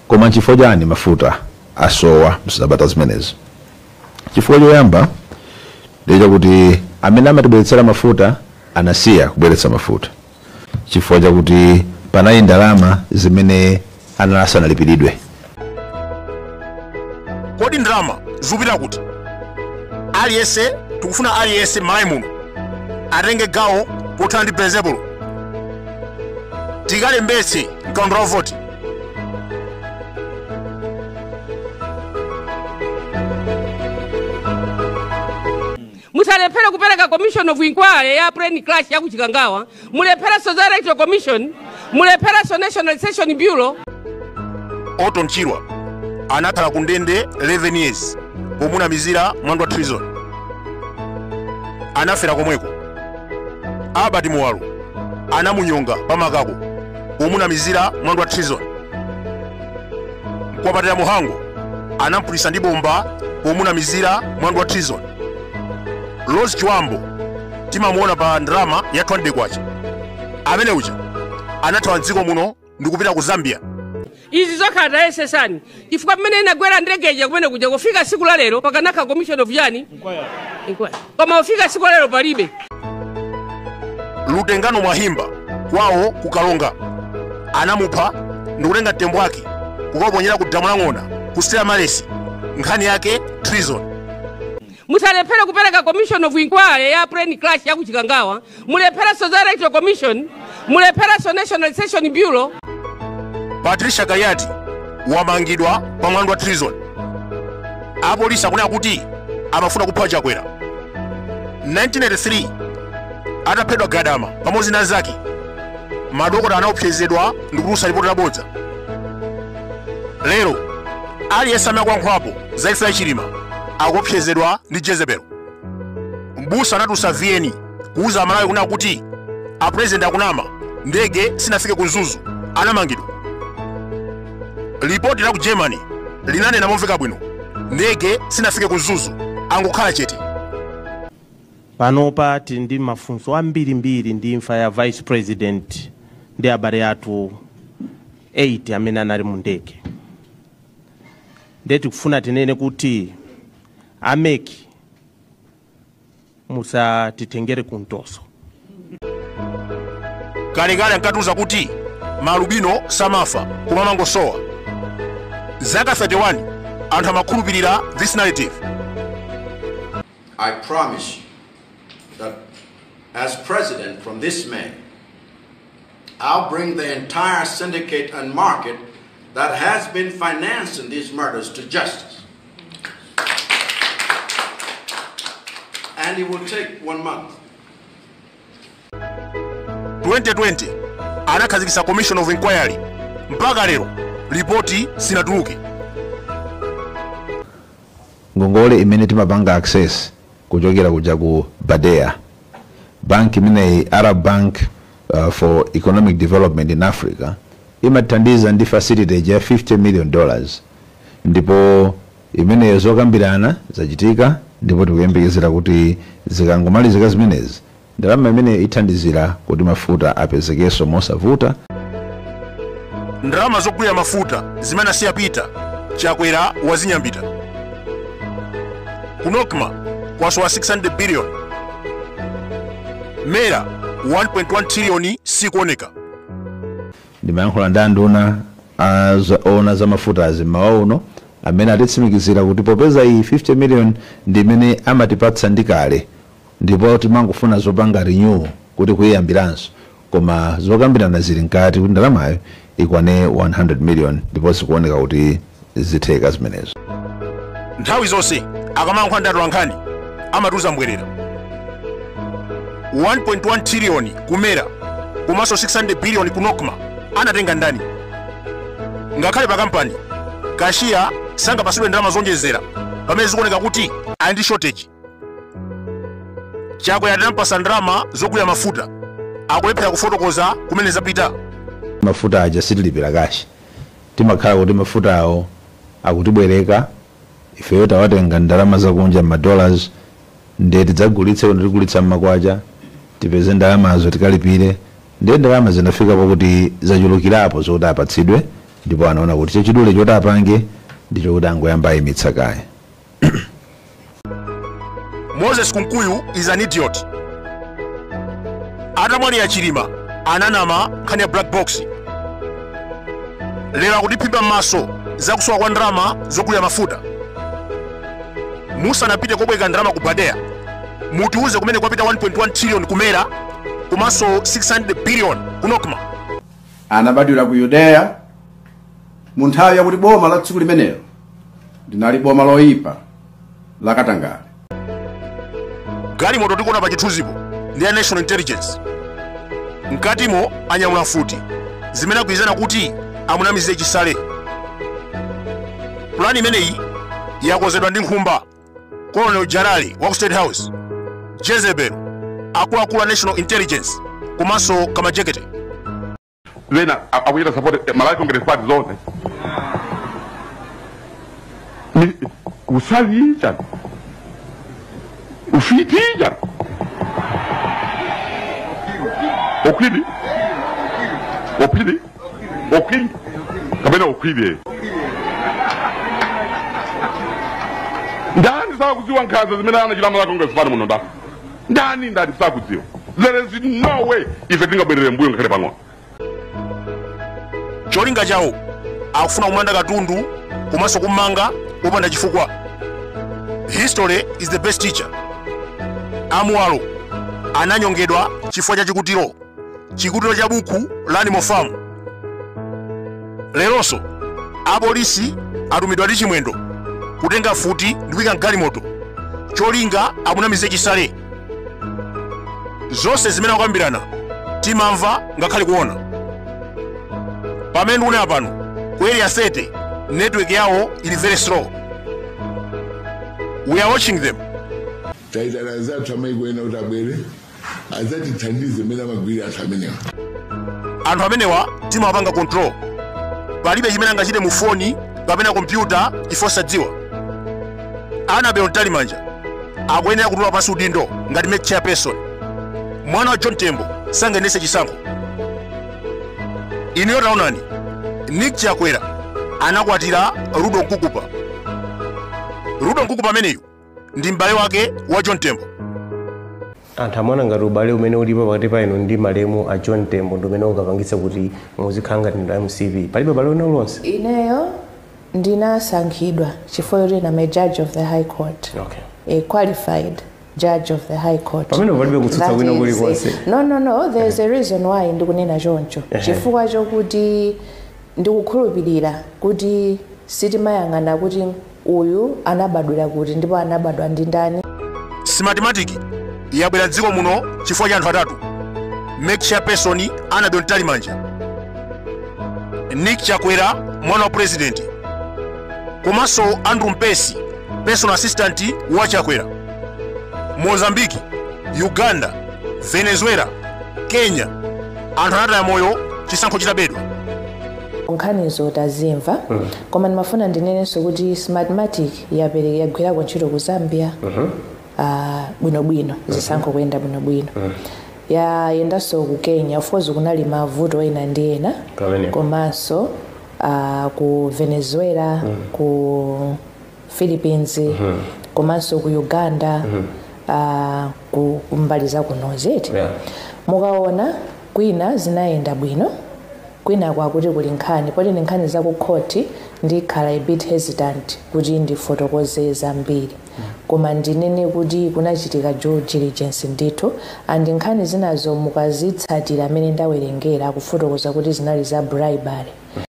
Koma chifukwa chani mafuta asowa msabata zimenezi? Chifukwa choyamba ndicho kuti amene amatibweretsera mafuta anasiya kubweretsa mafuta chifukwa chakuti panali ndalama zimene anasanalipiridwe. Kodi ndalama zikupita kuti? Aliyense tikufuna aliyense m'Malawi muno atenge gawo pothana ndi Belzebulu, tikalembetse mkaundula wa voti. Musalephere kupereka commission of inquiry ya plane crash ya kuchikangawa, mulepherenso za electoral commission, mulepherenso National Registration Bureau. Orton Chirwa anakhala ku ndende 11 years pomunamizira mlandu wa treason, anafera komweko. Albert Muwalo anamunyonga pamakako pomunamizira mlandu wa treason. Mkwapatira Muhango anampulisa ndi bomba pomunamizira mlandu wa treason. Rose Chiwambo timamuona pa ndalama ya 20 kwacha, amene uja anathawa mdziko muno ndikupita ku Zambia. Izi zokhala tayesesani chifukwa pamene inagwera ndegeja kumene kuja kufika siku la lero pakanakha commission of yani inquiry, koma kufika siku la lero palibe. Lutengano Mwahimba kwawo kukalonga anamupha ndikutenga mtembo wake kukaponyera ku damu la ng'ona kusitera malesi, nkhani yake treason. Musalephere kupereka commission of inquiry ya plane crash ya kuchikangawa, mulepherenso za electoral commission, mulepherenso National Registration Bureau. Patricia Kayati wamangidwa pa mlandu wa treason. Apolisi akunena kuti amafuna kupha Chakwera. 1983 ataphedwa Gadama pamodzi ndi anzake, madokota anaopsezedwa ndi kutulutsa ripoti labodza. Lero aliyense amene akuyankhulapo za imfa ya Chilima akuopsezedwa ndi Jezebel. Mbusa anatulutsa VN kuuza Amalawi kunena kuti a president akunama, ndege sinafike ku Mzuzu, anamangidwa. Ripoti la ku Germany linanena momveka bwino, ndege sinafike ku Mzuzu, angokhala chete. Panopa tili ndi mafunso ambirimbiri ndi imfa ya vice president ndi abale athu 8 amene anali mu ndege. Ndiye tikufuna tinene kuti a MEC musatitengere kumtoso. Kalekale ankatiuza kuti malubino samafa koma amangosowa. Zaka 31 anthu amakhulupirira this narrative. I promise you that as president from this May, I'll bring the entire syndicate and market that has been financing these murders to justice. And it will take 1 month. 2020 anakhazikitsa commission of inquiry, mpaka lero ripoti sinatuluke. Ngongole imene timapanga access kuchokera kuja ku Badea bank imeneyi, Arab Bank for Economic Development in Africa, imathandiza ndi facility ya $50 million, ndipo imeneyo zokambirana zachitika, ndipo tikuyembekezera kuti zikangomalizika zimenezi ndalama imene ithandizira kuti mafuta apezekenso mosavuta. Ndalama zogulira mafuta zimene asiya Peter Chakwera wazinyambita. Ku NOCMA kwasowa 600 billion, MERA 1.1 trillion sikuoneka. Ndimayankhula ndi anduna ona za mafuta azimmawa uno amene atitsimikizira kuti popeza iyi 50 million ndi imene amatipatsa ndi kale, ndipo timangofuna zopanga renew kuti kuyiyambiranso, koma zokambirana zili mkati kuti ndalamayo ikwane 100 million, ndipo zikuoneka kuti zitheka zimenezo. Nthawi zonse akamayankhula ndi atolankhani amatiuza mbwerera. 1.1 trillion ku MERA komanso 600 billion ku NOCMA anatenga ndani? Ngakhale pa kampani kashiya sangapasidwe ndalama zonjezera pamene zikuoneka kuti ali ndi shortage. Chakwera anampasa ndalama zogulira mafuta, akulephera kufotokoza kumene zapita. Mafuta aja sitilipira kashi, timakhala kuti mafuta awo akutibwereka ifeyo tawatenga ndalama zakunja ma dollars, ndiye tidzagulitse kuti tigulitsa mmakwacha tipeze ndalamazo tikalipire, ndiye ndalama zinafika pakuti zachulukirapo zokuti apatsidwe. Ndipo anaona kuti chachidule choti apange ndicho kuti angoyamba ayimitsa kaye. Moses Kunkuyu is an idiot. Atamwalira Chilima, ananama nkhani ya black box. Lero akutiphimba m'maso zakusowa kwa ndalama zogulira mafuta. Musanapite kobweka ndalama ku BADEA, mutiuze kumene kwapita 1.1 trillion ku MERA komanso 600 billion ku NOCMA. Anabadwira ku Yudeya mu nthawi yakuti boma la tsiku limenelo linali boma loyipa lakatangale. Galimoto tikuona pa chithunzipo ndi ya National Intelligence. Mkatimo anyamula mfuti zimene agwirizana kuti amunamize Chisale. Pulani imeneyi yakonzedwa ndi Nkhumba, Colonel Jalali wa ku State House, Jezebel, akuluakulu a National Intelligence komanso Kamajekete. Wena akuchita support Malawi Congress Party zonse ni usali chani, ufiti chani, okwili okwili okwili kapena okwili. Ndani sakudziwa nkhanza zimene anachita Malawi Congress Party muno? Ndani, ndani, ndani sakudziwa? There is no way ife tingabwerere mbuyo ngakhale pang'ono. Cholinga chawo akufuna kumanda katundu komanso kumanga popanda chifukwa. History is the best teacher. Amuwalo ananyongedwa chifukwa cha chikutiro, chikutiro cha buku la Animal Farm. Leronso apolisi atumidwa ndi Chimwendo kutenga futi ndi kuyika mgalimoto, cholinga amunamize Chisale. Zonse zimene akukambirana timamva ngakhale kuona. Pamene ndikuonera pano, ku Area 30 network yawo ili very slow. We are watching them. Taitana anzathu amaiko ena kuti abwere adzatithandize mmene amagwirira anthu amenewa. Anthu amenewa timawapanga control. Palibe chimene angachite mu foni kapena kompyuta ife osadziwa. Annabel Mtalimanja akuyenera kutula pansi udindo ngati MEC chairperson. Mwana wa John Tembo sangayendetse chisankho. Inuyo taonani, Nick Chakwera anakwatira Rudo Nkukupa. Rudo Nkukupa ameneyu ndi m'bale wake wa John Tembo. Anthu amaona ngati ubale umene ulipo pakati pa inu ndi malemu a John Tembo ndi umene ungapangitse kuti muzikhala ngati ndinu MCP. Palibe ubale wina uliwonse? Ineyo ndinasankhidwa chifukwa choti I'm a judge of the High Court. A qualified judge of the High Court. Pamene palibe kutsutsa That kwina is, kulikonse. No, there's a reason why ndikunena choncho. Chifukwa chokuti ndikukhulupirira kuti sitimayang'ana kuti uyu anabadwira kuti ndipo anabadwa ndi ndani. Smartmatic yabwera dziko muno chifukwa cha anthu atatu: MEC chairperson Annabel Mtalimanja, Nick Chakwera mwana wa president, komanso Andrew Mpesi, personal assistant wa Chakwera. Mozambique, Uganda, Venezuela, Kenya, anthu anataya moyo chisankho chitabedwa. Nkhanizo tazimva, koma ndimafuna ndinenenso kuti Smartmatic yapereka, yagwirako ntchito ku Zambia bwinobwino, zisankho kuyenda bwinobwino. Yayendanso ku Kenya, of course kunali mavuto ena ndi ena. Pamenepo. Komanso ku Venezuela, ku Philippines, komanso ku Uganda, ku mbali za kunozi eti. Mukaona kwina zinayenda bwino, kwina kwakuti kuli nkhani, poti ndi nkhani za ku khoti, ndikhala a bit hesitant kuti ndifotokoze zambiri, koma ndinene kuti kunachitika due diligence ndithu, and nkhani zinazo mukazitsatira amene ndawerengera akufotokoza kuti zinali za bribery.